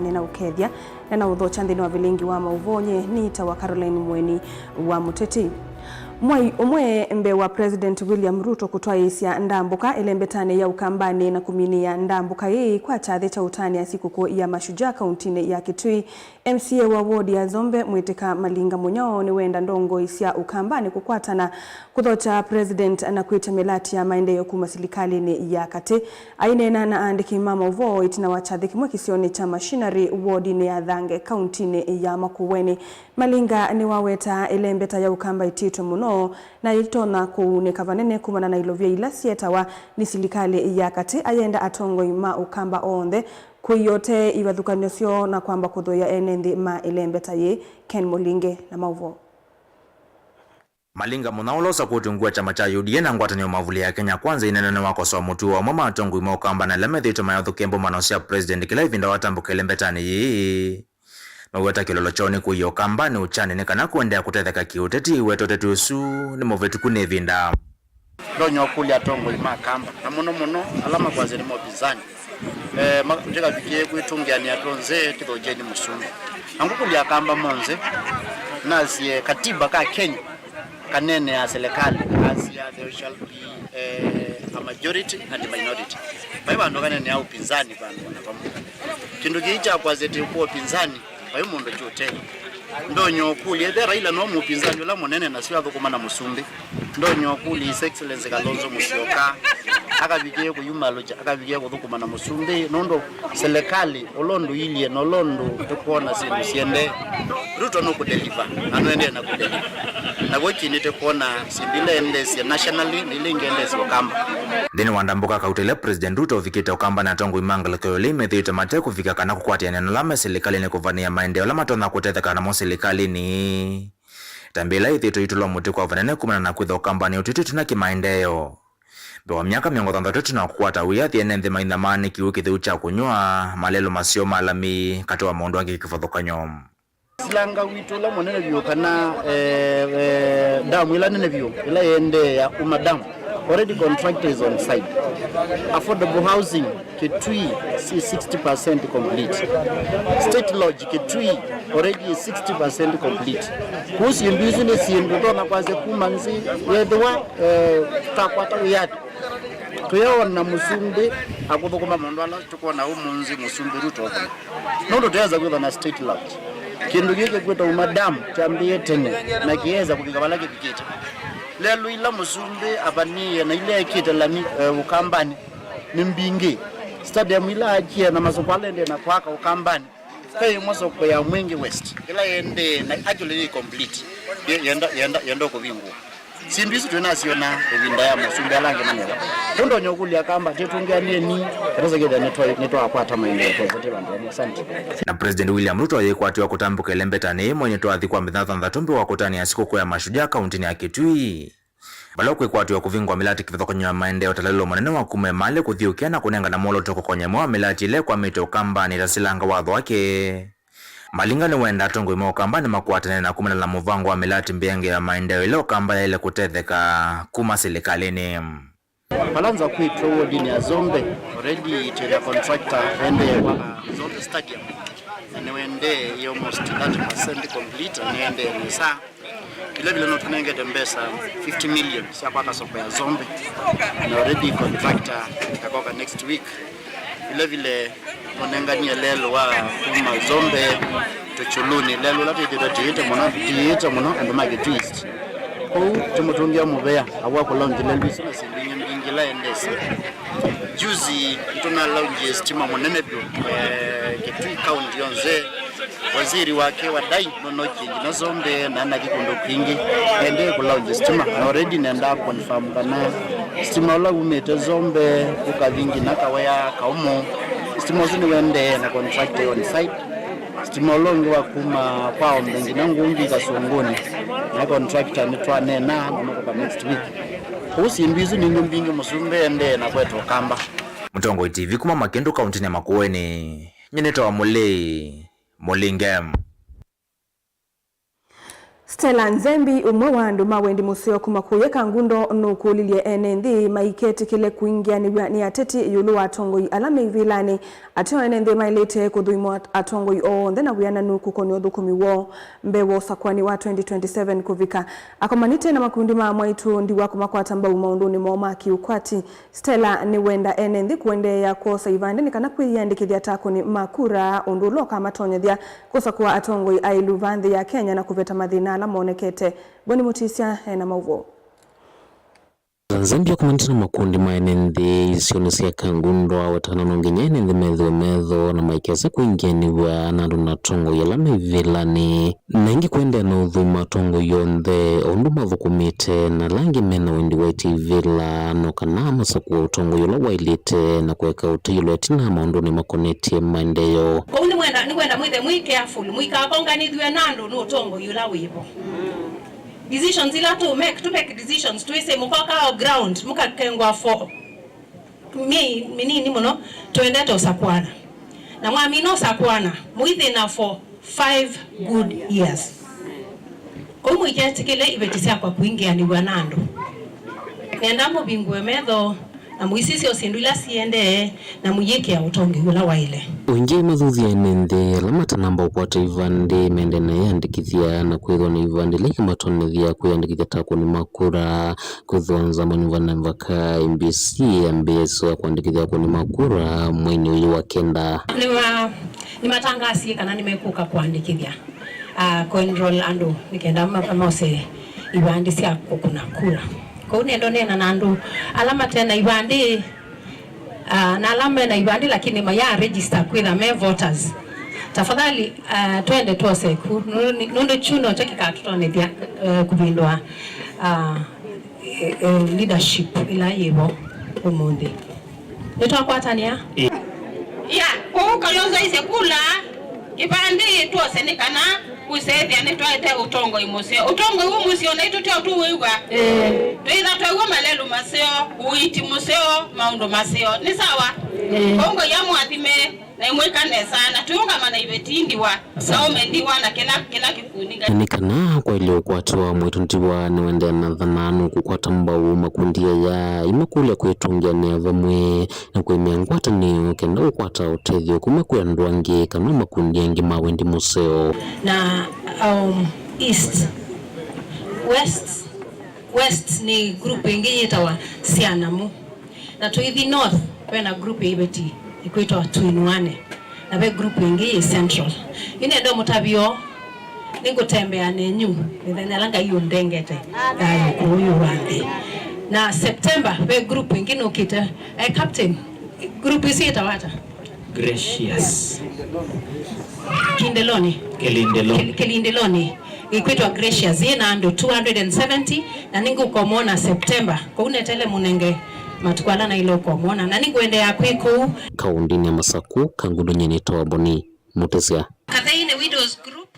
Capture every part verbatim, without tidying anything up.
Nĩnaũkethya, nĩnaũthokya nthĩnĩ wa vilingi wa maũvoo, nye nĩtawa Caroline Mweni wa Mũteti. Mwai ũmwe mbee wa President William Ruto kũtwaĩĩsya ndambũka ĩlembetanĩ ya Ũkambanĩ na kũminĩa ndambũka ĩĩ kwa kyathĩ kya ũtanĩa sikũkũ ya Mashujaa kauntinĩ ya Kitui, M C A wa ward ya Zombe, Mwĩtĩka Malinga Mũnyao, nĩwenda ndongoi sya Ũkambanĩ kũkwatana kũthokya President na kwĩtya mĩlati ya maendeeo kuma silikalĩnĩ ya katĩ. Aineena na aandĩki ma maũvoo ĩtina wa kyathĩ kĩmwe kĩsionĩ kya Machinery wodinĩ ya Thange, kauntinĩ ya Makueni, Malinga nĩwawetaa ĩlembeta ya Ũkamba ĩtiĩtwe mũno na ĩtonya kũunĩka vanene kumana na ilovia ila syetawa nĩ silikalĩ ya katĩ. Ayenda atongoi ma Ũkamba onthe kũiotee ivathũkany'o syoo na kwamba kũthũĩa ene nthĩ ma ĩlembeta yĩĩ. Ken Mũlinge na maũvoo. Malinga Mũnyao ũla ũsakũtw'e ngũa kyama kya U D A na ngwatanĩo mavulĩ ya Kenya Kwanza ĩnene nĩwakosoa mũtuo wa amwe ma atongoi ma Ũkamba na ala methĩĩtwe mayathũkĩa mbũmbano sya President kĩla ĩvinda watambũka ĩlembetanĩ yĩĩ. Maweta kĩlolo kyoo nĩ kũia Ũkambanĩ ũkyanĩ nĩ kana kũendeea kũtetheka kĩũteti. Weta ũteti ũsu nĩ mũvĩtũku nĩ ĩvinda. Ndonya ũkũlya atongoi ma Kamba, na mũno mũno ala makwasya nĩ mopinzani. Eh, ma-, ndĩkavikĩe kwĩtũngĩanĩa twonze tũthokeni mũsumbĩ. Na ngũkũlya Akamba monthe, nasye katiba ka Kenya kaneenea serikali, asya there shall be, eh, a majority and minority. Vai vandũ kaneenea upinzani vandũ ona vamwe. Kĩndũ kĩĩ kya kwasya tĩ kwa upinzani, vai mũndũ kyũte. Ndonya ũkũlya, ethĩa Raila no mũpinzani ũla mũnene na syo athũkũma na mũsumbĩ. Ndonya ũkũlya His Excellency Kalonzo Musyoka, akavikĩe kũyumalũkya, akavikĩe kũthũkũma na mũsumbĩ, nũndũ selekalĩ, ũla ũndũ ilyĩ na ũla ũndũ tũkwona syĩndũ siendee, Ruto nũkũdeliver, na nũendee na kũdeliver. Na vo kĩndũ tũkwona syĩndũ ila endeesye nationally, na ila ingĩ endeesye Ũkamba. Nthĩnĩ wa ndambũka kauta ĩla President Ruto ũvikĩte Ũkamba na atongoi ma ngalĩko ĩla methĩĩtwe mate kũvika kana kũkwatĩanĩa na ala me silikalĩnĩ kũvanĩĩa maendeeo ala matonya kũtetheka namo silikalĩnĩ. Ĩtambya yĩla yĩthĩĩtwe ĩitũlwa mũtĩ kwa vanene kumana na kwĩthwa Ũkambanĩ ũtw'ĩtwe ĩtina kĩmaendeeo. Mbee wa myaka mĩongo thanthatũ ĩtina wa kũkwata wĩathi, ene nthĩ maithamaa nĩ kĩw'ũ kĩtheu kya kũnyw'a, malelũ maseo ma lami, katĩ wa maũndũ angĩ kĩvathũkany'o. Silanga witũ ũla mũnene vyũ kana, eh, eh, damu ĩla nene vyũ, ĩla yĩendee ya Uma Dam. Already contractor is on site. Affordable housing, Kitui, si sixty percent complete. State Lodge, Kitui, already is sixty percent complete. Kũu syĩndũ isu nĩ syĩndũ tona kwasya kuma nzĩ, yethĩwa, eh, twakwata wĩathi. Tũyona mũsumbĩ akũthũkũma maũndũ ala tũkwona ũmũnthĩ mũsumbĩ Ruto ũkũna. Nũndũ tũyesa kwĩthwa na State Lodge. Kĩndũ kĩĩ kĩkwĩtwa Uma Dam kyambĩĩe tene na kĩyesa kũvika vala kĩvikĩte. Lelũ ila mũsumbĩ avanĩĩe na ila ekĩte lami, eh, Ũkambanĩ nĩ mbingĩ. Stadium ila akie na masoko ala endee na kwaka Ũkambanĩ, ve ĩmwe soko ya Mwingi West, ĩla yendee na actually yĩ complete. Ye-, yenda, yenda, yenda kũvingũa. Syĩndũ isu twĩnasyona ĩvinda ya masumbĩ ala angĩ maneva. Tũndonya ũkũlya Kamba, tĩtũngĩanĩeni, kana sekethĩa nĩtwa-, nĩtwakwata maendeeo twosete vandũ vamwe. Asante. Na President William Ruto ayĩkwatiwa kũtambũka ĩlembetanĩ ĩmwe nĩtwathi kwa mĩthenya thanthatũ mbee wa kũtanĩa sikũkũ ya Mashujaa kauntinĩ ya Kitui. Vala ũkwĩkwatw'a kũvingũa mĩlati kĩvathũkany'o ya maendeeo ta lelũ mũnene wa kuma Emali kũthiũkĩa na kũnengana mwolooto kũkonya ĩmwe wa mĩlati ĩla ĩkwamĩte Ũkambanĩ ta silanga watho wake. Malinga nĩwenda atongoi ma Ũkambanĩ makwatanĩe na kumana na mũvango wa mĩlati mbeange ya maendeeo ĩla Ũkamba yaĩle kũtetheka kuma silikalĩnĩ. Vala nza kwitũ wodinĩ ya Zombe, already twĩna contractor endee kwaka Zombe Stadium, na nĩwendee almost thirty percent complete, na nĩendee nesa. Vile vile nũtũnengete mbesa fifty million sya kwaka soko ya Zombe, na already contractor akoka next week. Vile vile nũnenganie lelũ wa kuma Zombe to Chuluni, lelũ ũla twĩthĩtwe tũiĩte mũno, tũiĩte mũno andũ ma Kitui East. Kwoou tũmũtũngĩa mũvea aw'a kũlaunji lelũ isu na syĩndũ ingĩ mbingĩ ila endesye. Juzi nĩtũnalaunjie sitima mũnene vyũ, eh, Kitui County yonthe. Waziri wake wa dai nũnokie nginya Zombe na anathi kũndũ kwingĩ. Nendee kũlaunji sitima, na already nendaa confirm kana sitima ũla umĩte Zombe ũkathi nginya Kawea, Kaumu, sitima ũsu nĩwendee na contract on site. Sitima ũla ũngĩ wa kuma kwa Ombe nginya Ngungi Kasunguni, na contractor nĩtwaneena na makoka next week. Kwoou syĩndũ isu ningĩ mbingĩ mũsumbĩ endee na kwetwa Kamba. Mũtongoi T V kuma Makĩndũ kauntinĩ ya Makueni, nyie nĩtawa Mũlei Mũlinge. Stella Nzembi, ũmwe wa andũ ma wendi mũseo kuma kũya Kangundo, nũkũlilye ene nthĩ maiketĩkĩle kũingĩanĩw'a nĩ ateti ĩũlũ wa atongoi ala me ivĩlanĩ. Ateo ene nthĩ maĩlĩte kũthũimwa atongoi onthe na wĩananu kũkonĩa ũthũkũmi woo mbee wa ũsakũani wa twenty twenty-seven kũvika. Akomanĩte na makundi ma mwaitũ ndiwa kũmakwata mbau maũndũnĩ moo ma kĩũkwati. Stella nĩwenda ene nthĩ kũendeea kwosa ivandĩ nĩ kana kwĩyĩandĩkĩthya ta akũni ma kura, ũndũ ũla ũkamatonyethya kũsakũa atongoi aĩlu va nthĩ ya Kenya na kũveta mathĩna ala monekete. Boni Mutisya ena maũvoo. Nzembi akomanĩte na makundi ma ene nthĩ isionĩ sya Kangundo awetana no nginya ene nthĩ methĩwe metho na maikese kũingĩanĩw'a na andũ na atongoi ala me ivĩlanĩ. Na ĩngĩ kũendeea na ũthũima atongoi onthe o ũndũ mathũkũmĩte na ala angĩ mena wendi wa ĩtivĩla, no kana masakũe ũtongoi ũla waĩlĩte na kũeka ũtei ũla ĩtina maũndũnĩ makonetye maendeeo. Kwoou nĩkwenda, nĩkwenda mwĩthe mwĩ careful, mũikakonganĩthw'e na andũ nĩ ũtongoi ũla wĩvo. Decisions ila tũ make, tũ make decisions twĩsĩ mũkoka o ground, mũkakengwa for mĩei mĩnini mũno, tũendete ũsakũana. Na mwamina ũsakũana, mũithĩna for five good years. Kwoou mũiketĩkĩle iveti syakwa kũingĩanĩw'a na andũ. Nĩenda mũvingũe metho na mũisisya o syĩndũ ila siendee na mũyĩkĩa ũtongoi ũla waĩle. Ũingĩ mathuthya ene nthĩ ala matanamba ũkwata ivandĩ mende na ĩandĩkĩthya na kwĩthwa na ivandĩ ila ikũmatonyethya kwĩandĩkĩthya ta akũni ma kura. Kwĩthĩwa nzama nyuva na mvaka I E B C yambĩĩe ĩsoya kũandĩkĩthya akũni ma kura mweinĩ ũyũ wa kenda. Nĩma-, nĩmatangaasie kana nĩmekũka kũandĩkĩthya, ah, kũenroll andũ nĩ kenda ma-, mose ivandĩ sya kũkũna kura. Kwoou nĩenda ũneena na andũ ala mate na ivandĩ, ah, na ala me na ivandĩ lakini maya register kwĩtha me voters. Tafadhali, ah, twende twose ku, nũ-, nũndũ kyu nokyo kĩkatũtonyethya, eh, kũvĩndũa, ah, eh, eh, leadership ĩla yĩvo ũmũnthĩ. Nĩtwakwatanĩa? Ĩ. Ya, kwoou Kalonzo aisye kula kĩvandĩ twose nĩ kana kũsethĩa nĩtwaete ũtongoi mũseo. Ũtongoi wĩ mũseo naitũ tyo tũwĩw'a. Ĩ. Twĩtha twew'a malelu maseo, ũiiti mũseo, maũndũ maseo. Nĩ sawa? Ĩ. Kwoou Ngai amũathime. Na imwĩka nesa, na tũũngama na iveti ndiwa, na ũme ndiwa, na kĩla, kĩla kĩkundi Ngai. Na nĩ kana kwaĩle ũkwati wa mwĩtũ ndiwa nĩwendeea na thana nũkũkwata mbau makundi aya, imakũlya kwĩtũngĩanĩa vamwe na kũĩmĩa ngwatanĩo kenda kũkwata ũtethyo kuma kwĩ andũ angĩ kana makundi angĩ ma wendi mũseo. Na, um, East, West, West nĩ group ĩngĩ yĩtawa Sianamu. Na tũithi north, ve na group ya iveti ĩkwĩtwa Tũinuane, na ve group ĩngĩ yĩ central. Yu nĩenda mũtavyo, nĩngũtembea nenyu mĩthenya ĩla Ngai ũndengete thayũ kũũ ĩũlũ wa nthĩ. Na September, ve group ĩngĩ nũkĩte, eh, captain, group ĩsu yĩtawa ata? Gracious. Kindeloni. Kilindiloni. Kil-, Kilindiloni. Ĩkwĩtwa Gracious, yĩ na andũ two hundred and seventy, na nĩngũkomona September. Kwoou netele mũnenge matukũ ala naĩle ũkomona, na nĩngũendeea kwĩ kũu. Kaũndĩnĩ ya Masaku, Kangundo nyie nĩtawa Boni Mũtĩsya. Kathei nĩ Widows Group.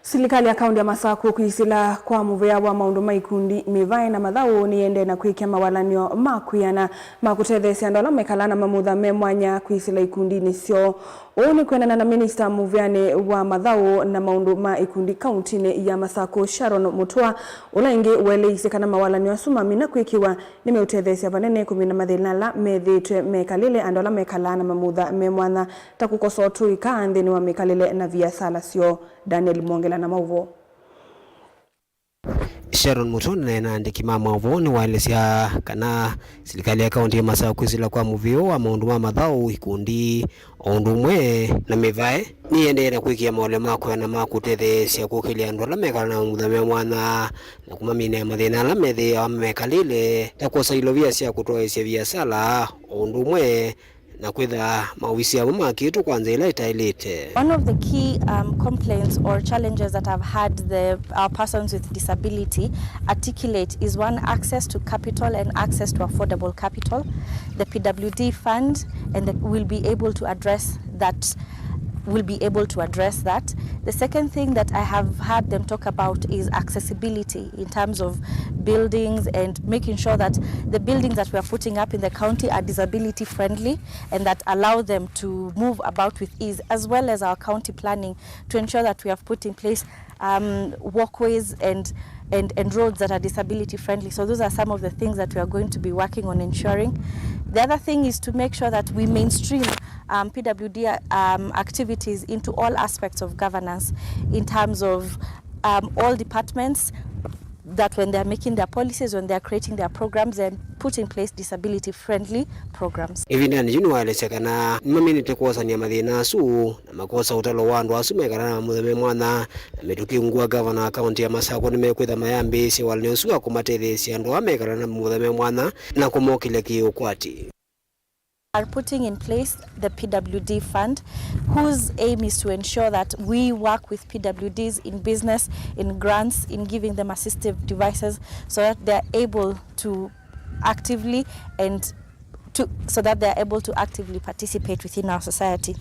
Silikalĩ ya kaũntĩ ya Masaku kwĩsĩla kwa mũvea wa maũndũ ma ikundi, mĩvae na mathaũ nĩyĩendee na kwĩkĩa mawalany'o ma kwĩana ma kũtetheesya andũ ala mekalaa na mamutha me mwanya kwĩsĩla ikundinĩ syoo. Ũu nĩ kwĩanana na minista mũveanĩ wa mathaũ na maũndũ ma ikundi kaũntĩnĩ ya Masaku, Sharon Mutua, ũla ĩngĩ ũeleisye kana mawalany'o asu mamina kwĩkĩwa nĩmeũtetheesya vanene kũmina mathĩna ala methĩĩtwe mekalĩle andũ ala mekalaa na mamutha me mwanya, ta kũkosa ũtũi kaa nthĩnĩ wa mĩkalĩle na viasala syoo. Daniel Mwongela na maũvoo. Sharon Mutua ũneenea na aandĩki ma maũvoo nĩwaelesya kana silikalĩ ya kaũntĩ ya Masaku kwĩsĩla kwa mũvea wa maũndũ ma mathaũ, ikundi, o ũndũ ũmwe na mĩvae, nĩyĩendee na kwĩkĩa maũlyo ma kwĩana ma kũtetheesya kũkĩlya andũ ala mekalaa na mamutha me mwanya na kũmaminĩa mathĩna ala methĩawa mekalĩle, ta kwosa ilovia sya kũtwaĩĩsya viasala, o ũndũ ũmwe na kwĩtha mawisi amo makĩtwe kwa nzĩa ĩla ĩtaĩlĩte. One of the key, um, complaints or challenges that I've had the, our persons with disability articulate is, one, access to capital and access to affordable capital. The P W D fund and the, will be able to address that will be able to address that. The second thing that I have heard them talk about is accessibility in terms of buildings and making sure that the buildings that we are putting up in the county are disability friendly and that allow them to move about with ease, as well as our county planning to ensure that we have put in place um, walkways and, and, and roads that are disability friendly. So those are some of the things that we are going to be working on ensuring. The other thing is to make sure that we mainstream um, P W D um, activities into all aspects of governance in terms of um, all departments, that when they are making their policies, when they are creating their programs, they put in place disability-friendly programs. Ĩvindanĩ yĩu nĩwaelesya kana nĩmaminĩte kwosany'a mathĩna asu na makosa ũtalo wa andũ asu mekala na mamutha me mwanya, na mĩtũkĩ ungu wa gavana wa kaunti ya Masakũ nĩmekwĩtha mayambĩĩsye walany'o ũsu wa kũmatetheesya andũ aa mekala na mamutha me mwanya na kũmokĩlya kĩ-ũkwati. Are putting in place the P W D fund, whose aim is to ensure that we work with P W Ds in business, in grants, in giving them assistive devices so that they are able to actively and to, so that they are able to actively participate within our society.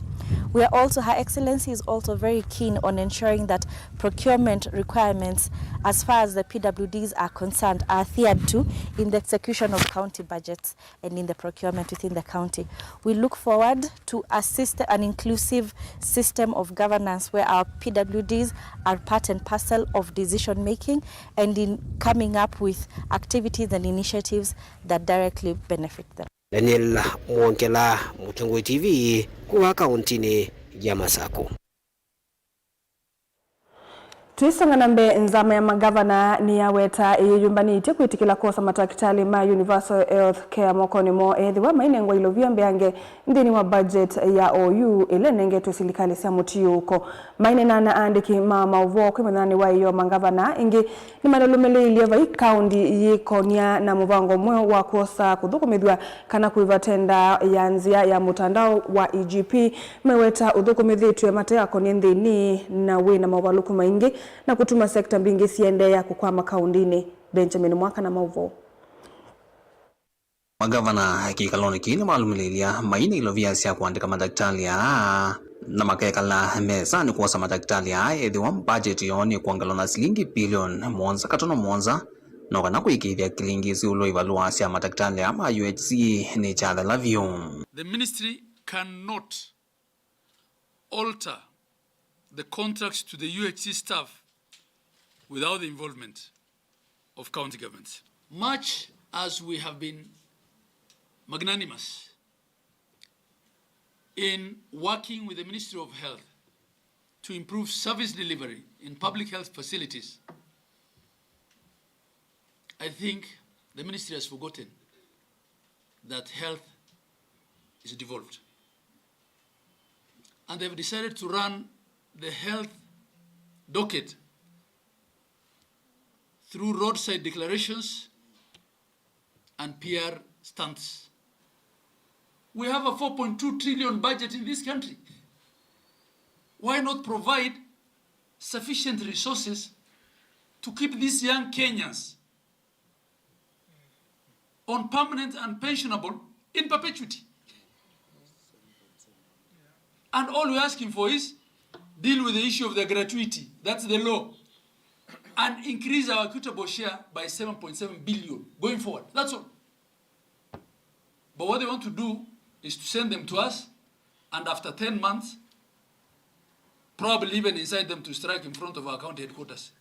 We are also, Her Excellency is also very keen on ensuring that procurement requirements as far as the P W Ds are concerned are adhered to in the execution of county budgets and in the procurement within the county. We look forward to a system, an inclusive system of governance where our P W Ds are part and parcel of decision making and in coming up with activities and initiatives that directly benefit them. Daniel Mwongela, Mũtongoi T V, kuma kauntinĩ ya Masakũ. Twĩsonga na mbee, nzama ya magavana nĩyaweta ĩyĩyũmbanĩtye kwĩtĩkĩla kwosa matakĩtalĩ ma Universal Health Care mokonĩ moo ethĩwa mainengwa ilovia mbeange nthĩnĩ wa budget ya oyu ĩla ĩnengetwe silikalĩ sya mũtiũũko. Maineena na aandĩki ma maũvoo kwĩ mũthenyanĩ wa ĩyoo, mangavana ĩngĩ nĩmalũlũmĩlĩilye vai kaũndi yĩkonia na mũvango mweũ wa kwosa kũthũkũmĩthw'a kana kũĩva tenda ya nzĩa ya mũtandao wa E G P, meweta ũthũkũmĩthĩtw'e mate akonie nthĩnĩ na wĩ na maũvalũku maingĩ na kũtuma sekta mbingĩ siendeea kũkwama kaũndinĩ. Benjamin Mwaka na maũvoo. Magavana kĩkalonĩ kĩĩ nĩmalũmĩlĩilya maina ilovia sya kũandĩka matakĩtalĩ aa na makekala mesanĩ kwosa matakĩtalĩ aa ethĩwa mbajeti yoo nĩkwongelwa na silingi bilioni mũonza katono mũonza, no kana kũĩkĩĩthya kĩlingisi ĩũlũ wa ivalũa sya matakĩtalĩ aa ma U H C nĩkyathela vyũ. The ministry cannot alter the contracts to the U H C staff without the involvement of county governments. Much as we have been magnanimous in working with the Ministry of Health to improve service delivery in public health facilities, I think the ministry has forgotten that health is devolved. And they've decided to run the health docket through roadside declarations and P R stunts. We have a four point two trillion budget in this country. Why not provide sufficient resources to keep these young Kenyans on permanent and pensionable in perpetuity? And all we're asking for is deal with the issue of the gratuity, that's the law, and increase our equitable share by seven point seven billion going forward. That's all. But what they want to do is to send them to us, and after ten months, probably even incite them to strike in front of our county headquarters.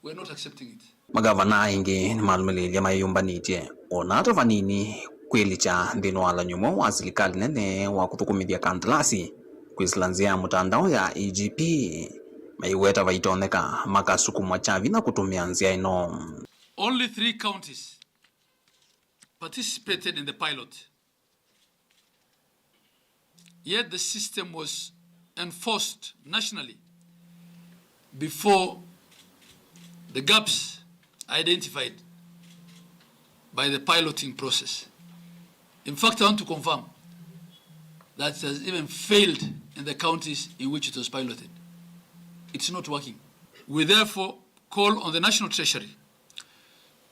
We're not accepting it. Magavana aingĩ nĩmalũmĩlĩilye mayĩyũmbanĩtye o na ata vanini kwĩlikya nthĩnĩ wa ũlany'o mweũ wa silikalĩ nene wa kũthũkũmĩthya kandalasi kwĩsĩla nzĩa ya mũtandao ya E G P, maiweta vaitonyeka makasukumwa kya vinya kũtũmĩa nzĩa ĩno. Only three counties participated in the pilot. Yet the system was enforced nationally before the gaps identified by the piloting process. In fact, I want to confirm that it has even failed in the counties in which it was piloted. It's not working. We therefore call on the National Treasury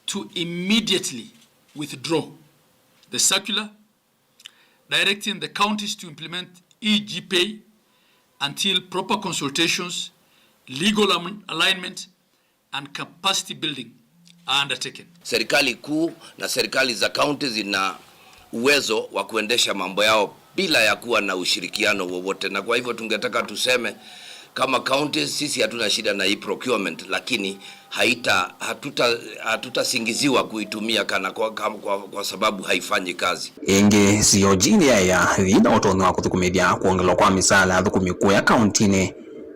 to immediately withdraw the circular directing the counties to implement E G pay until proper consultations, legal am-, alignment, and capacity building are undertaken. Serikali kuu na serikali za kaunti zina uwezo wa kuendesha mambo yao bila ya kuwa na ushirikiano wowote, na kwa hivyo tungetaka tuseme kama counties, sisi hatuna shida na hii procurement, lakini haita-, hatuta-, hatutasingiziwa kuitumia kana kwa, kwa, kwa, kwa sababu haifanyi kazi. Ĩngĩ, C O G nĩyaĩa yĩna ũtonyi wa kũthũkũmĩthya kwongelwa kwa mĩsaala ya athũkũmi kũya kauntinĩ.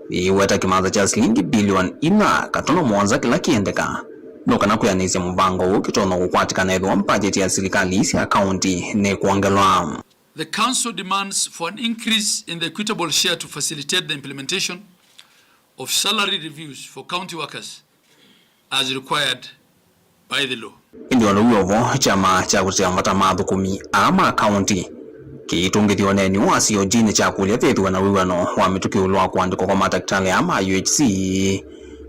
Yĩweta kĩmanza kya silingi bilioni inya katono mũonza kĩla kĩendeka. No kana kwĩanĩsya mũvango ũũ kĩtonya kũkwatĩkana ethĩwa mbajeti ya silikalĩ sya kaunti nĩkwongelwa. The council demands for an increase in the equitable share to facilitate the implementation of salary reviews for county workers as required by the law. Ĩndĩ o na wĩ o vo, kyama kya kũtetea mavata ma athũkũmi aa ma kaunti kĩitũngĩthya ũneeni wa C O G nĩkyakũlya vethĩwe na wĩw'ano wa mĩtũkĩ ĩũlũ wa kũandĩkwa kwa matakĩtalĩ aa ma U H C,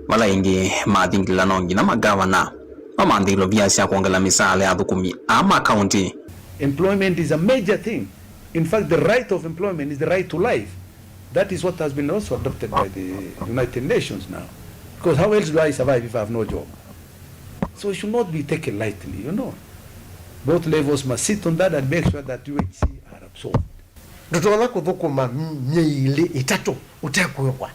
vala ĩngĩ mathingĩlĩla no nginya magavana mamanthĩe ilovia sya kwongela mĩsaala ya athũkũmi aa ma kaunti. Employment is a major thing. In fact, the right of employment is the right to life. That is what has been also adopted by the United Nations now. Because how else do I survive if I have no job? So it should not be taken lightly, you know. Both levels must sit on that and make sure that U H C are absorbed. Ndũtonya kũthũkũma myei ĩlĩ ĩtatũ ũtekũĩvwa.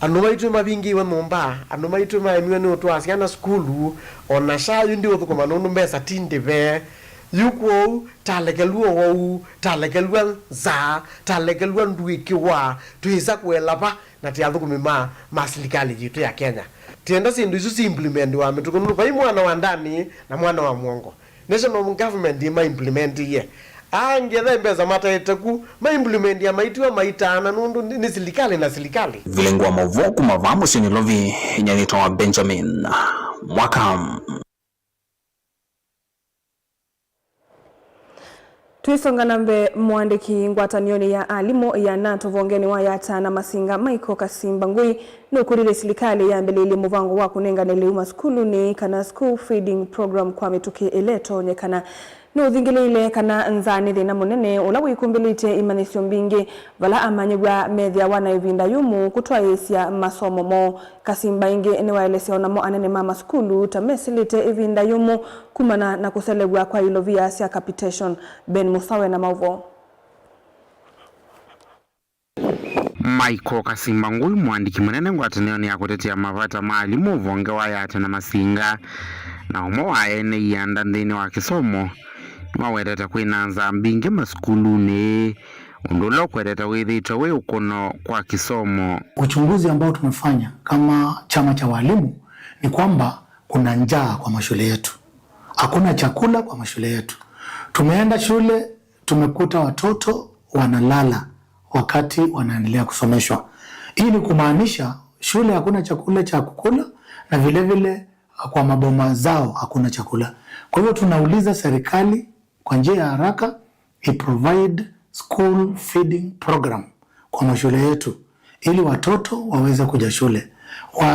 Andũ maitũ mavingĩiwe nyũmba, andũ maitũ maemiwe nĩ ũtwaa syana sukulu, o na SHA yu ndiũthũkũma nũndũ mbesa ti ndĩve. Yu kwoou, talekelw'a ũwau, talekelw'a nzaa, talekelw'a ndũĩkĩwa, twĩsa kũela va na ti athũkũmi ma, ma silikalĩ yitũ ya Kenya. Tienda syĩndũ isu si implementiwa mĩtũkĩ nũndũ vai mwana wa ndani na mwana wa mũongo. National government ĩma implementiie. Aa angĩ etha mbesa mataĩte ku, ma implementia maitiwa maitaana nũndũ nĩ, nĩ silikalĩ na silikalĩ. Vilingwa mavo kuma vaa mũsyĩ Nairobi, nyie nĩtawa Benjamin Mwaka. Tũisonga na mbee, mũandĩki ngwatanĩonĩ ya alimũ ya nato vongenĩ wa Yatta na Masinga, Michael Kasimba Ngui, nũkũlilye silikalĩ yambĩlĩlye mũvango wa kũnengane lĩu masukulunĩ, kana school feeding program, kwa mĩtũkĩ ĩla ĩtonyekana. Nũthingĩlĩĩle kana nzaa nĩ thĩna mũnene ũla wĩkumbĩlĩtye imanyĩsyo mbingĩ, vala amanyĩw'a methĩawa na ĩvinda yũmũ kũtwaĩĩsya masomo moo. Kasimba ĩngĩ nĩwaelesya o namo anene ma masukulu ta mesĩlĩte ĩvinda yũmũ kumana na kũselew'a kwa ilovia sya capitation. Ben Musawe na maũvoo. Michael Kasimba Ngui, mũandĩki mũnene ngwatanĩonĩ ya kũtetea mavata ma alimũ vonge wa Yatta na Masinga, na ũmwe wa ene ianda nthĩnĩ wa kĩsomo, nĩwawetete kwĩna nzaa mbingĩ masukulunĩ, ũndũ ũla ũkwetete wĩthĩĩtwe wĩ ũkũno kwa kĩsomo. Uchunguzi ambao tumefanya kama chama cha walimu ni kwamba kuna njaa kwa mashule yetu. Hakuna chakula kwa mashule yetu. Tumeenda shule, tumekuta watoto wanalala wakati wanaendelea kusomeshwa. Hii ni kumaanisha shule hakuna chakula cha kukula, na vile vile kwa maboma zao hakuna chakula. Kwa hivyo tunauliza serikali kwa njia ya haraka i provide school feeding program kwa mashule yetu ili watoto waweze kuja shule. Wa,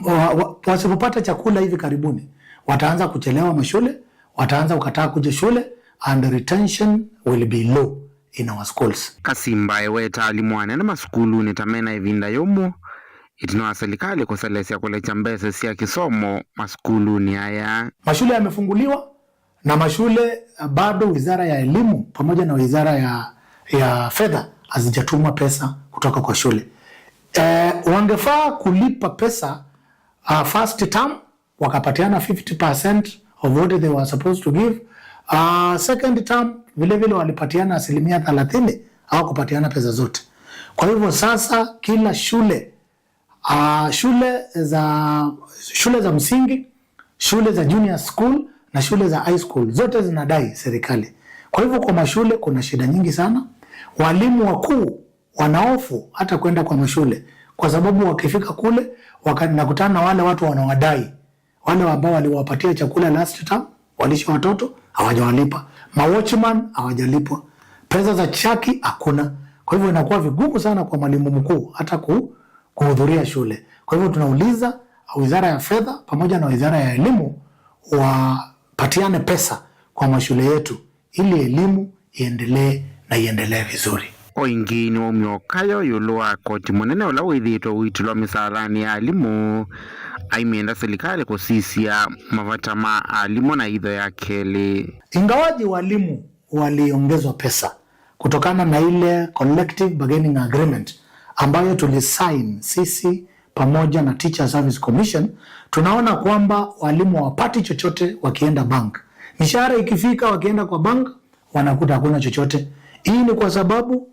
wa, wa, wasipopata chakula hivi karibuni, wataanza kuchelewa mashule, wataanza kukataa kuja shule, and retention will be low in our schools. Kasimba eweta alimũ anene masukulunĩ ta mena ĩvinda yũmũ ĩtina wa silikalĩ kũselesya kũlekya mbesa sya kĩsomo masukulunĩ aya. Mashule yamefunguliwa na mashule, uh, bado wizara ya elimu pamoja na wizara ya, ya fedha hazijatumwa pesa kutoka kwa shule. Eh, wangefaa kulipa pesa, uh, first term, wakapatiana fifty percent of what they were supposed to give. Uh, second term, vile vile walipatiana asilimia thelathini, hawakupatiana pesa zote. Kwa hivyo sasa kila shule, uh, shule za, shule za msingi, shule za junior school na shule za high school zote zinadai serikali. Kwa hivyo kwa mashule kuna shida nyingi sana. Walimu wakuu wanahofu hata kwenda kwa mashule, kwa sababu wakifika kule, waka-, nakutana na wale watu wanawadai, wale ambao waliwapatia chakula last term, walishe watoto, hawajawalipa. Ma watchman hawajalipwa. Pesa za chaki hakuna. Kwa hivyo inakuwa vigumu sana kwa mwalimu mkuu hata ku-, kuhudhuria shule. Kwa hivyo tunauliza wizara ya fedha pamoja na wizara ya elimu wapatiane pesa kwa mashule yetu ili elimu iendelee na iendelee vizuri. O ĩngĩ nĩwaumya ũkayo ĩũlũ wa koti mũnene ũla wĩthĩĩtwe ũitũlwa mĩsaalanĩ ya alimũ, aimenda silikalĩ kũsisya mavata ma alimũ na itho ya kelĩ. Ingawaje walimu waliongezwa pesa kutokana na ile collective bargaining agreement ambayo tulisign sisi pamoja na Teacher Service Commission, tunaona kwamba walimu hawapati chochote wakienda bank. Mishahara ikifika, wakienda kwa bank, wanakuta hakuna chochote. Hii ni kwa sababu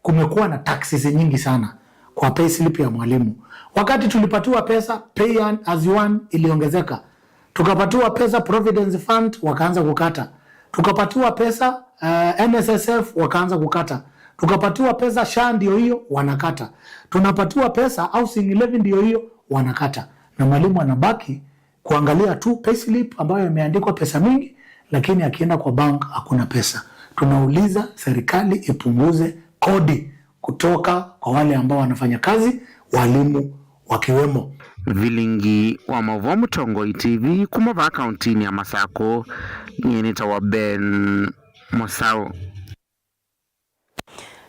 kumekuwa na taxes nyingi sana kwa payslip ya mwalimu. Wakati tulipatiwa pesa, pay as you earn iliongezeka. Tukapatiwa pesa Providence Fund, wakaanza kukata. Tukapatiwa pesa, eh, N S S F, wakaanza kukata. Tukapatiwa pesa SHA, ndio hiyo, wanakata. Tunapatiwa pesa housing levy, ndio hiyo, wanakata. Na mwalimu anabaki kuangalia tu payslip ambayo imeandikwa pesa mingi, lakini akienda kwa bank hakuna pesa. Tunauliza serikali ipunguze kodi kutoka kwa wale ambao wanafanya kazi, walimu wakiwemo. Vilingi wa Mauvoo, Mũtongoi T V, kuma vaa kauntinĩ ya Masakũ, nyie nĩtawa Ben Mũsaũ.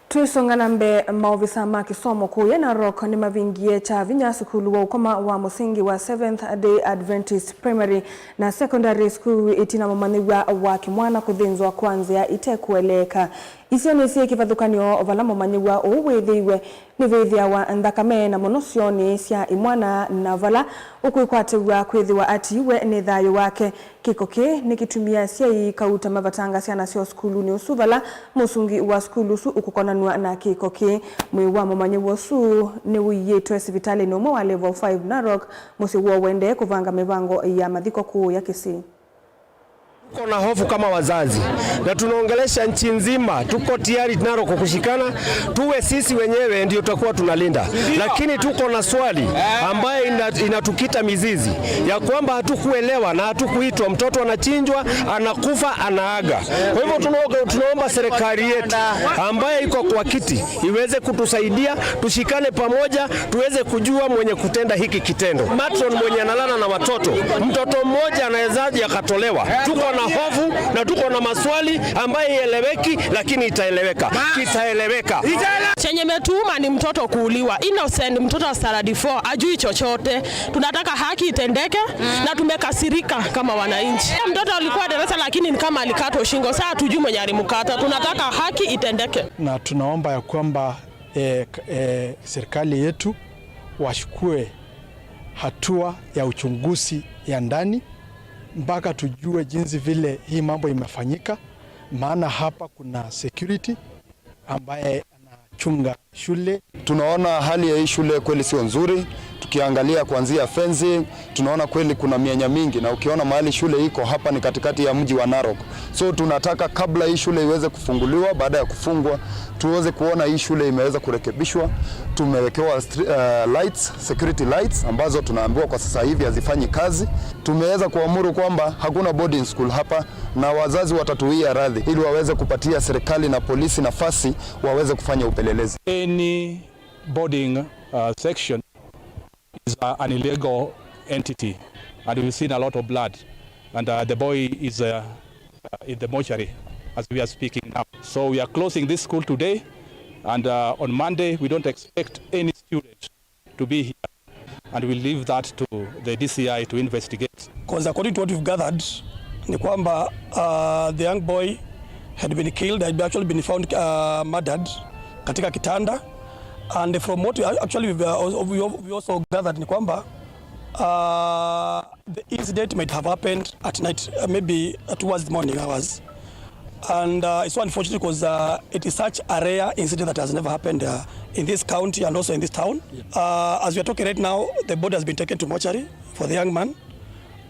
Twĩsonga na mbee, maovisa ma kĩsomo kũya Narok nĩmavingie kya vinya sukulu wa ũkoma wa mũsingi wa Seventh Day Adventist Primary na Secondary School ĩtina mũmanyĩw'a wa kĩmwana kũthĩnzwa kwa nzĩa ĩtekũeleeka. Isu nĩ syĩ kĩvathũkany'o vala mũmanyĩw'a ũũ wĩthĩiwe nĩvĩthĩawa nthakame, na mũno syonĩ sya ĩmwana, na vala ũkwĩkwatĩw'a kwĩthĩwa atiiwe nĩ thayũ wake. Kĩko kĩĩ nĩkĩtumie asyai kauta mavatanga syana syoo sukulunĩ ũsu, vala mũsungi wa sukulu ũsu ũkũkonanw'a na kĩko kĩĩ. Mwĩĩ wa mũmanyĩw'a ũsu nĩũiĩtwe sivitalĩnĩ ũmwe wa Level five Narok, mũsyĩ woo ũendee kũvanga mĩvango ya mathiko kũũya Kisii. Tuko na hofu kama wazazi na tunaongelesha nchi nzima, tuko tayari Narok kushikana, tuwe sisi wenyewe ndio tutakuwa tunalinda, lakini tuko na swali ambayo ina- inatukita mizizi ya kwamba hatukuelewa na hatukuitwa. Mtoto anachinjwa, anakufa, anaaga. Kwa hivyo tunaomba, tunaomba serikali yetu ambayo iko kwa kiti iweze kutusaidia, tushikane pamoja, tuweze kujua mwenye kutenda hiki kitendo. Matron mwenye analala na watoto, mtoto mmoja anawezaje akatolewa? Tuko na hofu na tuko na maswali ambayo haieleweki, lakini itaeleweka, kitaeleweka. Chenye imetuuma ni mtoto kuuliwa, innocent mtoto wa standard four, ajui chochote. Tunataka haki itendeke na tumekasirika kama wananchi. Mtoto alikuwa darasa, lakini ni kama alikatwa shingo. Sasa hatujui mwenye alimkata. Tunataka haki itendeke. Na tunaomba ya kwamba, eh, k- eh, serikali yetu wachukue hatua ya uchunguzi ya ndani mpaka tujue jinsi vile hii mambo imefanyika, maana hapa kuna security ambaye anachunga shule. Tunaona hali ya hii shule kweli sio nzuri. Tukiangalia kuanzia fencing, tunaona kweli kuna mianya mingi, na ukiona mahali shule iko hapa ni katikati ya mji wa Narok. So tunataka kabla hii shule iweze kufunguliwa, baada ya kufungwa, tuweze kuona hii shule imeweza kurekebishwa. Tumewekewa stri- eh, lights, security lights, ambazo tunaambiwa kwa sasa hivi hazifanyi kazi. Tumeweza kuamuru kwamba hakuna boarding school hapa, na wazazi watatuia radhi ili waweze kupatia serikali na polisi nafasi waweze kufanya upelelezi. Any boarding, uh, section is, uh, an illegal entity, and we've seen a lot of blood, and, uh, the boy is, uh, uh, in the mortuary as we are speaking now. So we are closing this school today, and, uh, on Monday we don't expect any student to be here, and we'll leave that to the D C I to investigate. 'Cause according to what we've gathered, ni kwamba, uh, the young boy had been killed, had actually been found, uh, murdered katika kitanda. And from what we actually, we've, uh, also, we al- we also gathered ni kwamba, uh, the incident might have happened at night, uh, maybe towards the morning hours. And, uh, it's so unfortunate 'cause, uh, it is such a rare incident that has never happened, uh, in this county and also in this town. Uh, as we are talking right now, the body has been taken to mortuary for the young man.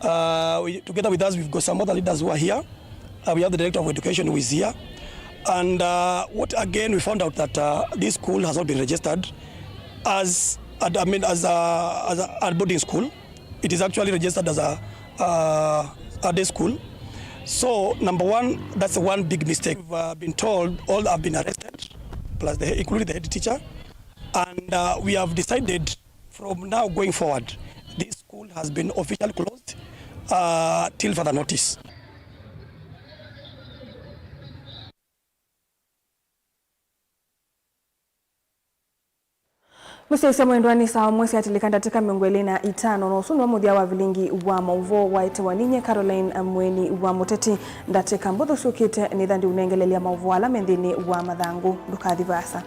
Uh, we, together with us, we've got some other leaders who are here. Uh, we have the director of education who is here. And, uh, what again, we found out that, uh, this school has not been registered as, I mean, as a, as a, a boarding school. It is actually registered as a, uh, a day school. So, number one, that's one big mistake. We've, uh, been told all have been arrested, plus the, including the head teacher. And, uh, we have decided from now going forward, this school has been officially closed, uh, till further notice. Mũsyaĩĩsya mwendwa, nĩ saa ũmwe syatilĩka ndatĩka mĩongo ĩlĩ na itano, na ũsu nĩw'o mũthya wa vilingi wa maũvoo waetewa ninyie Caroline Mweni wa Mũteti. Ndatĩka mbũthũ syũkĩte nĩtha ndiũnengelelya maũvoo ala me nthĩnĩ wa mathangũ. Ndũkathi vaasa.